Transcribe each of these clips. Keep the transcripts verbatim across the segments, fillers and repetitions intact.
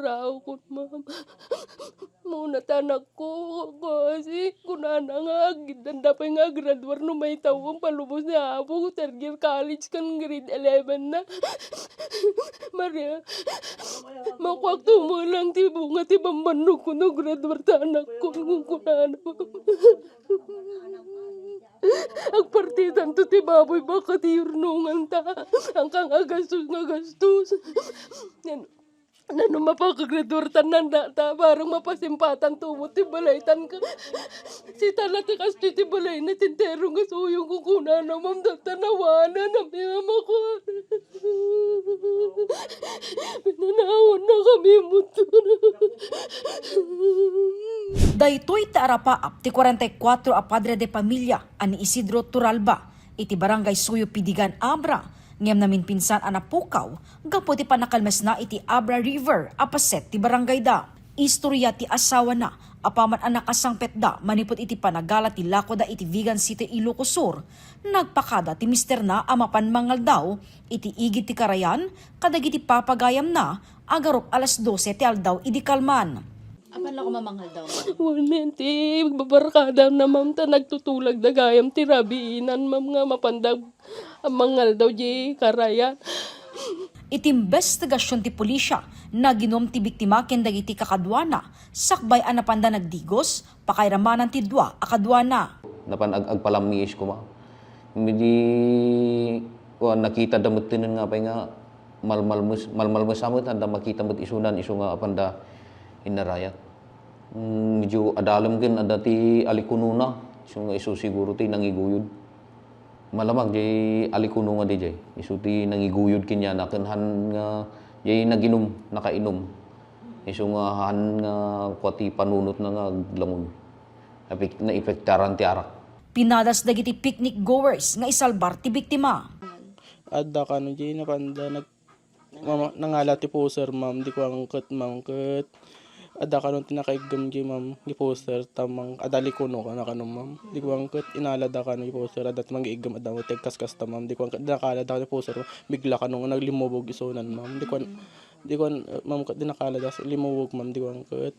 Tao kun, ma'am. Muna ti anakko, kasi kunana nga agiddanda pay nga agraduar no maitawen palubos ni Apo, third year college kan grade eleven na. Maria, makuak tumo lang ti bunga ti bambannog ko no graduar ta anakko, kun kunana. Agpartitanto ti baboy baka ti yurnongan ta. Ang kang agastos nga gastos. Yan. Nano mapakagraduar tan nanda ta, barang mapasimpatan tumo ti balay tan ka. Sita na ti kastoy ti balay na tintero nga suyong kukunana, ma'am, data nawanan, ang pinamako. Pinanawan na kami mo. Daytoy ti arapaap ti kuarenta y kuatro a padre de pamilya a ni Isidro Turalba iti Barangay Suyo Pidigan, Abra, ngem naminpinsan a napukaw gapu ti panakalmesna iti Abra River a paset ti barangayda. Istorya ti asawana, apaman a nakasangpetda manipud iti panagala ti lakoda iti Vigan City, Ilocos Sur, nagpakada ti misterna a mapan mangaldaw iti igid ti karayan kadagiti papagayamna agarup alas dose ti aldaw idi kalman. Apan la ko mamangaldaw, ma'am? Wen ti barkadam na, ma'am, ta nagtutulagda gayam ti rabiinan, ma'am, nga mapanda mangaldaw di karayan. Iti imbestigasion ti pulisya, naginum ti biktima ken dagiti kakaduana, sakbay a napanda nagdigos, pakairamanan ti dua a kaduana. Napan ag-, agpalammiis koma. Idi, kuan, nakita da met tinen nga pay nga malmalmes-, malmalmes a met, adda makita met isunan, isu nga apanda innarayat. Mm, medyo adalem ken adda ti alikunona, isu nga isu siguro ti nangiguyod. Malamag, jay alikuno nga di jay. Isu ti nangiguyod kaniana, ken han nga jay naginum, nakainum. Isu nga han nga kua ti panunotna nga aglangon. Napik-, naipektaran ti arak. Pinadas dagiti picnic goers nga isalbar ti biktima. Adda kano jay napanda nag-, mama-, nangala ti poser, ma'am, di ko angket, ma'am, ket adda kano ti nakaiggem jay, ma'am, di poser, ta, ma'am, adda likuno ka na kano, ma'am, di ko angket, inala da kano di poser, adda ti mangiiggem, adda mo ti agkaskasta, ma'am, di ko angket, di nakala da kano di poser, ma'am, bigla kano nga naglimmubog isunan, ma'am, di ko an-, di ko an-, ma'am, ket di nakala da limmubog, ma'am, di ko angket.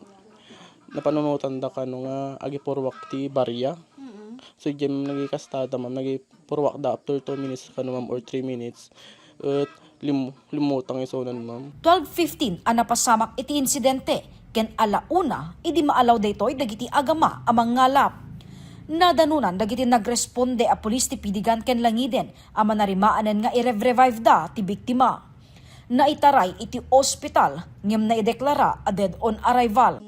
Napanunotan da kano nga agipurwak ti barya. Mm. So, diay, ma'am, nagikastada, ma'am, nagipurwak da after two minutes kano, ma'am, or three minutes. Et lim-, limmutang isunan, ma'am. Twelve fifteen a napasamak iti insidente, ken ala una idi maalaw daytoy dagiti agama a mangngalap. Nadanunan dagiti nagresponde a pulis ti Pidigan ken Langiden a manarimaanen nga i-rev-revive da ti biktima. Naitaray iti ospital ngem naideklara a dead on arrival.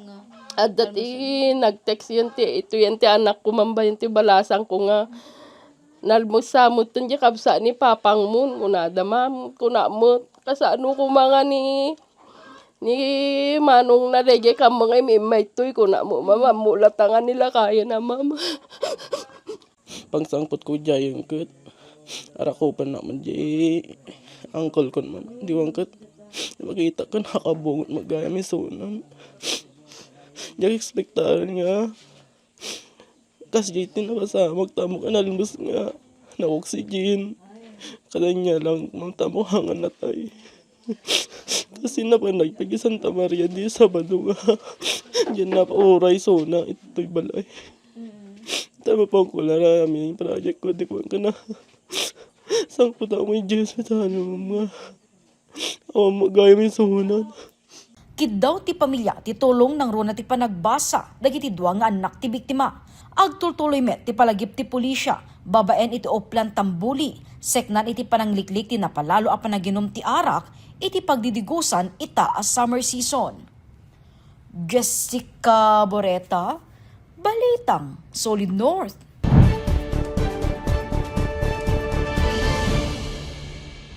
Adda ti nag-text yan ti, ito yan ti anakko, ma'am, bayan ti balasangko nga nalmusa mo ti kabsa ni papang mo, kunada, ma'am, kuna mo, kasano ko mga ni, ni manong na dayjay kam mga imimay toy, kuna mo, ma'am, ammo lata nga nilakayan na, ma'am. Pangsangpet ko diay ket arakupen na man diay uncle kon, ma'am. Di ko angket makita ken nakabungot maggayam isunan. Diak expectaran nga kas diay ti napasamak ta ammo ket nalmus nga na-oxygen. Kada niya lang, ma'am, ta ammo nga natay. Kasi napanagpag Santa Maria di Sabado nga diyan napauray sona itoy balay. Tama pa ko lara amin project ko, di ko ka na. Sangkot ako yung Diyos sa ano, mga awan magaya may suhunan. Kiddaw ti pamilya ti tulong nangruna ti panagbasa dagiti dua nga annak ti biktima. Agtultuloy met ti palagip ti pulisya babaen iti Oplan Tambuli, seknan iti panangliklik ti napalalo a panaginum ti arak iti pagdidigosan ita a summer season. Jessica Boreta, Balitang Solid North.